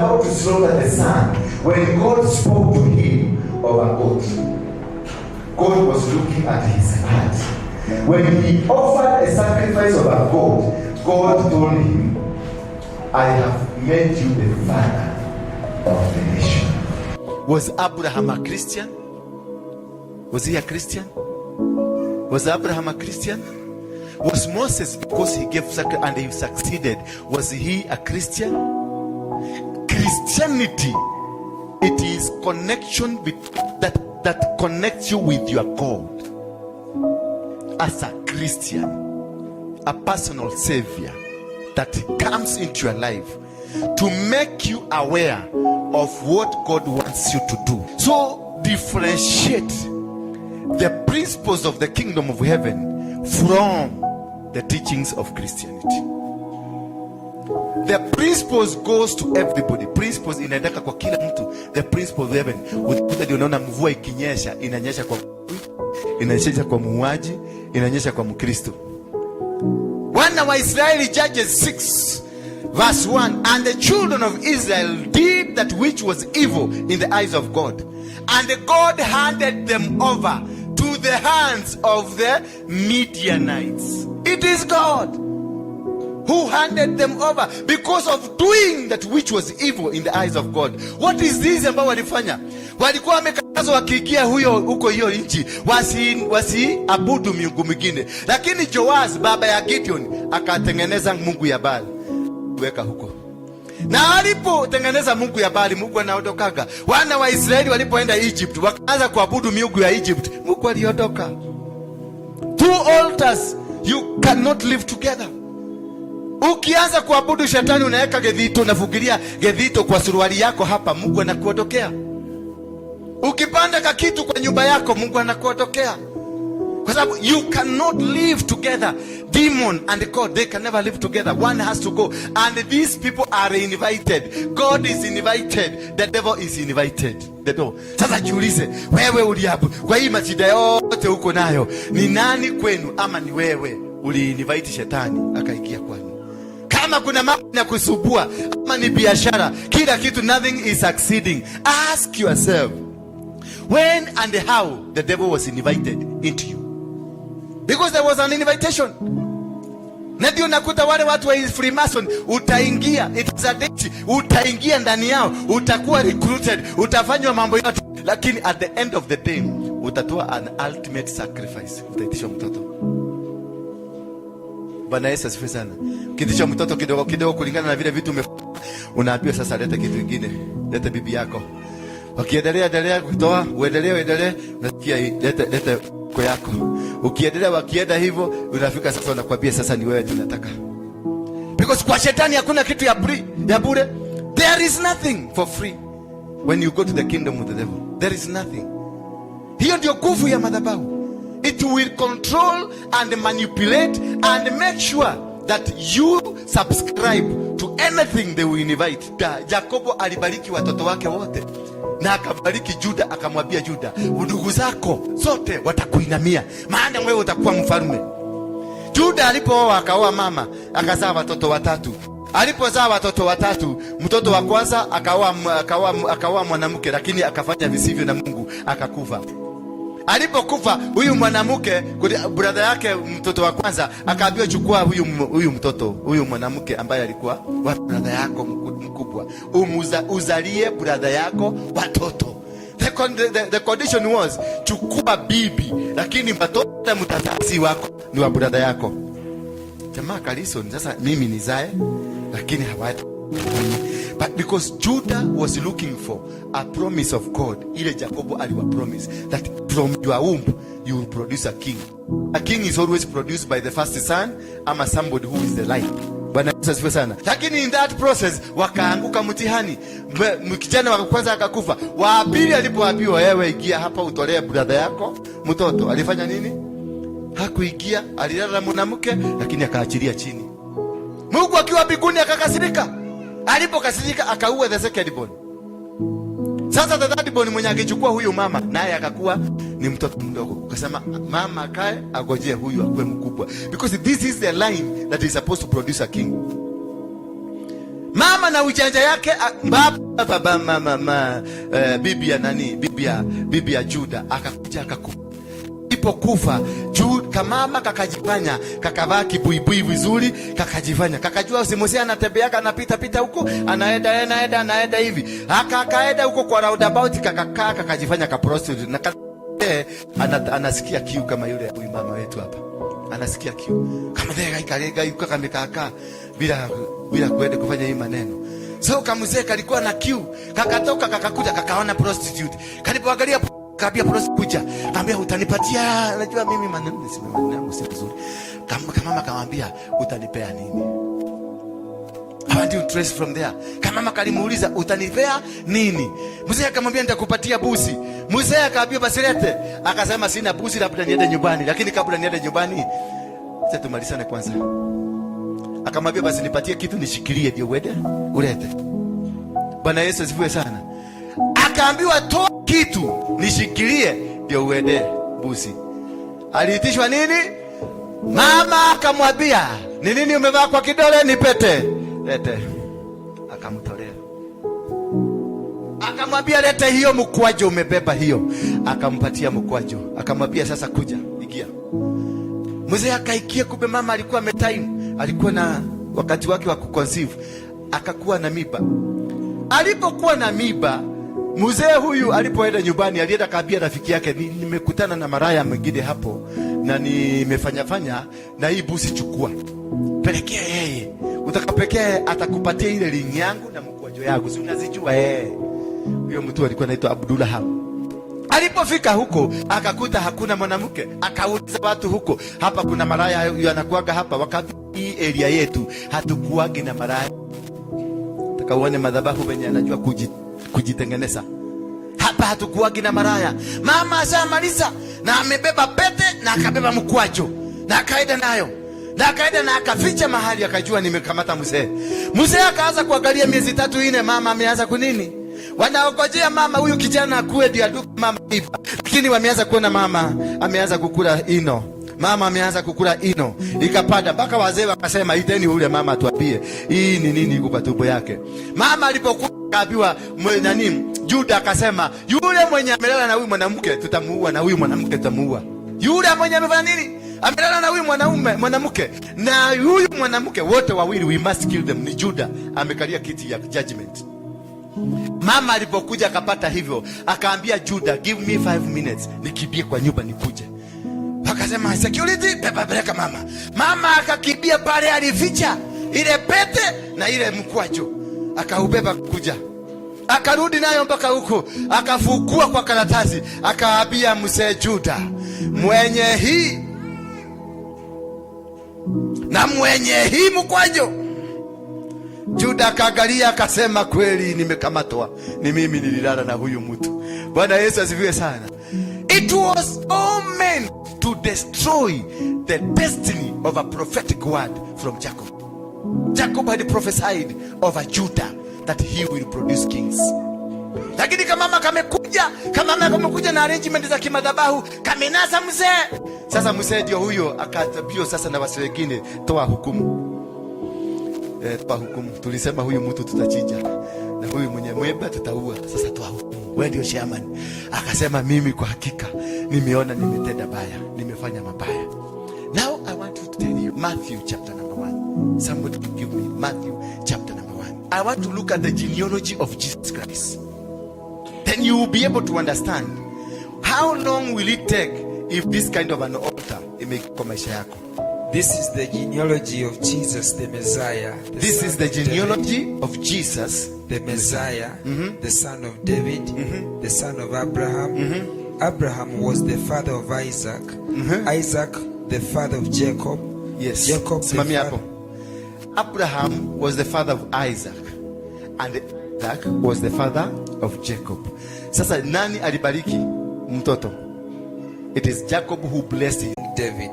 about to slaughter the son, when God spoke to him of a goat, God was looking at his heart. When he offered a sacrifice of a goat, God told him, "I have made you the father of the nation." Was Abraham a Christian? Was he a Christian? Was Abraham a Christian? Was Moses, because he gave sacrifice and he succeeded, was he a Christian? Christianity, it is connection that connects you with your God. As a Christian, a personal savior that comes into your life to make you aware of what God wants you to do. So differentiate the principles of the kingdom of heaven from the teachings of Christianity. The principles goes to everybody. Principles inaendaka kwa kila mtu. The principles of heaven. Utakuta ndio unaona mvua ikinyesha, inanyesha kwa muuaji, inanyesha kwa Mkristo. Wana wa Israeli, Judges 6 verse 1: "And the children of Israel did that which was evil in the eyes of God, and God handed them over to the hands of the Midianites." It is God who handed them over because of doing that which was evil in the eyes of God. What is this ambao walifanya? Walikuwa wamekatazwa wakiingia huyo huko hiyo nchi wasiabudu miungu mingine, lakini Joas, baba ya Gideon, akatengeneza mungu ya Baal weka huko, na alipotengeneza mungu ya Baali, Mungu anaondokaga. Wana wa Israeli walipoenda Egypt wakaanza kuabudu miungu ya Egypt, Mungu aliondoka. Two altars, you cannot live together. Ukianza kuabudu shetani, unaweka gethito, unafungilia gethito kwa suruali yako hapa, Mungu anakuondokea. Ukipanda kakitu kwa nyumba yako, Mungu anakuondokea, kwa sababu you cannot live together. Demon and God, they can never live together. One has to go, and these people are invited. God is invited, the devil is invited. The door. Sasa jiulize wewe, uliabu kwa hii mashida yote uko nayo, ni nani kwenu ama ni wewe uliinvite shetani akaingia kwenu? Kama kuna mambo ya kusumbua ama ni biashara, kila kitu, nothing is succeeding, ask yourself when and how the devil was invited into you, because there was an invitation. Na ndio nakuta wale watu wa Freemason, utaingia, it is a date, utaingia ndani yao, utakuwa recruited, utafanywa mambo yote, lakini at the end of the day utatoa an ultimate sacrifice, utaitishwa mtoto. Bwana Yesu asifiwe sana. Ukiitishwa mtoto kidogo kidogo kulingana na vile vitu unaambiwa sasa lete kitu kingine, lete bibi yako. Wakiendelea endelea kutoa, uendelee uendelee, unasikia hii, lete lete kwa yako. Ukiendelea wakienda hivyo, unafika sasa unakwambia sasa ni wewe tunataka. Because kwa shetani hakuna kitu ya bure, ya bure. There is nothing for free when you go to the kingdom of the devil. There is nothing. Hiyo ndio nguvu ya madhabahu. It will control and manipulate and make sure that you subscribe to anything they will invite. Jakobo alibariki watoto wake wote na akabariki Juda, akamwambia Juda, ndugu zako zote watakuinamia, maana wewe utakuwa mfalme. Juda alipooa akaoa mama, akazaa watoto watatu. Alipozaa watoto watatu, mtoto wa kwanza akaoa mwanamke, lakini akafanya visivyo na Mungu, akakufa. Alipokufa huyu mwanamke, brother yake mtoto wa kwanza akaambiwa, chukua huyu mtoto, huyu mwanamke ambaye alikuwa wa brother yako mkubwa, uzalie brother yako watoto. The condition was, chukua bibi, lakini watoto mtazaa si wako, ni wa brother yako. Jamaa kareason, sasa mimi nizae, lakini hawata. But because Judah was looking for a promise of God, ile Jacobo aliwa promise that from your womb you will produce a king. A king is always produced by the first son ama somebody who is the light. Bwana Yesu asifiwe sana. Lakini in that process wakaanguka mtihani. Kijana wa kwanza akakufa. Wa pili alipoambiwa, wewe ingia hapa utolee brother yako mtoto, alifanya nini? Hakuingia, alilala na mwanamke lakini akaachilia chini. Mungu akiwa mbinguni akakasirika. Alipokasirika akaua the second born. Sasa the third born mwenye akichukua huyu mama naye akakuwa ni mtoto mdogo. Ukasema mama akae agojee huyu akuwe mkubwa. Because this is the line that is supposed to produce a king. Mama na ujanja yake, baba baba mama ma, bibi ya nani, bibi ya Juda akakuja akakufa. Alipokufa juu, kamama kakajifanya kakavaa kibuibui vizuri, kakajifanya kakajua simusi anatembeaga, anapita pita huko, anaenda anaenda anaenda hivi, akaenda huko kwa roundabout, kakakaa kakajifanya ka prostitute na anasikia kiu kama yule huyu mama wetu hapa anasikia kiu kama ndega ikalega yuka kamekaka bila kuenda kufanya hii maneno. So kamzee kalikuwa na kiu, kakatoka kakakuja kakaona prostitute, kalipoangalia kaambia prostitute kuja, kaambia utanipatia, najua mimi maneno si maneno yangu si vizuri. Kama mama kamwambia utanipea nini? I want you to trace from there. Kama mama kalimuuliza utanipea nini? Mzee akamwambia nitakupatia busi. Mzee akaambia basi lete. Akasema sina busi, labda niende nyumbani. Lakini kabla niende nyumbani, sasa tumalizane kwanza. Akamwambia basi nipatie kitu nishikilie ndio uende ulete. Bwana Yesu asifiwe sana. Akaambiwa toa kitu nishikilie ndio uende busi. Aliitishwa nini? Mama akamwambia ni nini umevaa kwa kidole? Ni pete. Lete. Akamtolea. Akamwambia lete hiyo mkwaju umebeba hiyo. Akampatia mkwaju. Akamwambia sasa kuja, ingia. Mzee akaikia, kumbe mama alikuwa ametime, alikuwa na wakati wake wa kuconceive, akakuwa na mimba. Alipokuwa na mimba, mzee huyu alipoenda nyumbani, alienda kaambia rafiki yake, nimekutana na maraya mwingine hapo na nimefanya fanya na hii busi, chukua pelekea yeye, utakapelekea atakupatia ile ring yangu na mkwajo yangu, si unazijua eh? Huyo mtu alikuwa anaitwa Abdullah. Alipofika huko akakuta hakuna mwanamke, akauliza watu huko, hapa kuna maraya yanakuaga hapa? Wakati hii area yetu hatukuagi na maraya. Taka uone madhabahu venye anajua kujitengeneza. Hapa hatukuagi na maraya. Mama ashamaliza na amebeba pete na akabeba mkwajo na akaenda nayo na akaenda na akaficha mahali, akajua nimekamata mzee. Mzee akaanza kuangalia miezi 3 4, mama ameanza kunini, wanaongojea mama huyu kijana akue ndio aduke mama iva, lakini wameanza kuona mama ameanza kukula ino, mama ameanza kukula ino, ikapanda mpaka wazee wakasema, iteni ule mama atuambie hii ni nini iko kwa tumbo yake. Mama alipokuwa akaambiwa nani, Juda akasema yule mwenye amelala na huyu mwanamke tutamuua, na huyu mwanamke tutamuua. Yule mwenye amefanya nini? Amelala na huyu mwanaume mwanamke na huyu mwanamke, wote wawili we must kill them. Ni Juda amekalia kiti ya judgment. Mama alipokuja akapata hivyo, akaambia Juda, give me 5 minutes nikimbie kwa nyumba nikuje. Akasema security, pepa peleka mama. Mama akakimbia pale, alificha ile pete na ile mkwaju, akaubeba kuja, akarudi nayo mpaka huko, akafukua kwa karatasi, akaambia mzee Juda, mwenye hii na mwenye hii mkwaju. Juda akaangalia akasema, kweli nimekamatwa, ni mimi nililala na huyu mtu. Bwana Yesu asifiwe sana. It was all meant to destroy the destiny of a prophetic word from Jacob. Jacob had prophesied over Judah that he will produce kings. Lakini kamama kamekuja, kamama kamekuja na arrangement za kimadhabahu, kamenasa mzee. Sasa mzee ndio huyo akatabio sasa na wasi wengine, toa hukumu. Toa hukumu. Tulisema huyu mtu tutachinja na huyu mwenye mweba tutaua. Sasa toa hukumu. Wewe ndio chairman. Akasema mimi kwa hakika nimeona nimetenda baya, nimefanya mabaya. Now I want to tell you Matthew chapter number 1. Somebody give me Matthew chapter number 1. I want to look at the genealogy of Jesus Christ. Then you will be able to understand how long will it take if this kind of an altar imekuwa maisha yako. This is the genealogy of Jesus the Messiah. The This son is the of David, genealogy of Jesus, the Messiah, the son of David, the son of Abraham. Abraham was the father of Isaac. Isaac, the father of Jacob. Yes. Jacob, the Simamia father, hapo. Abraham was the father of Isaac and Isaac was the father of Jacob. Sasa nani alibariki mtoto? It is Jacob who blessed him. David.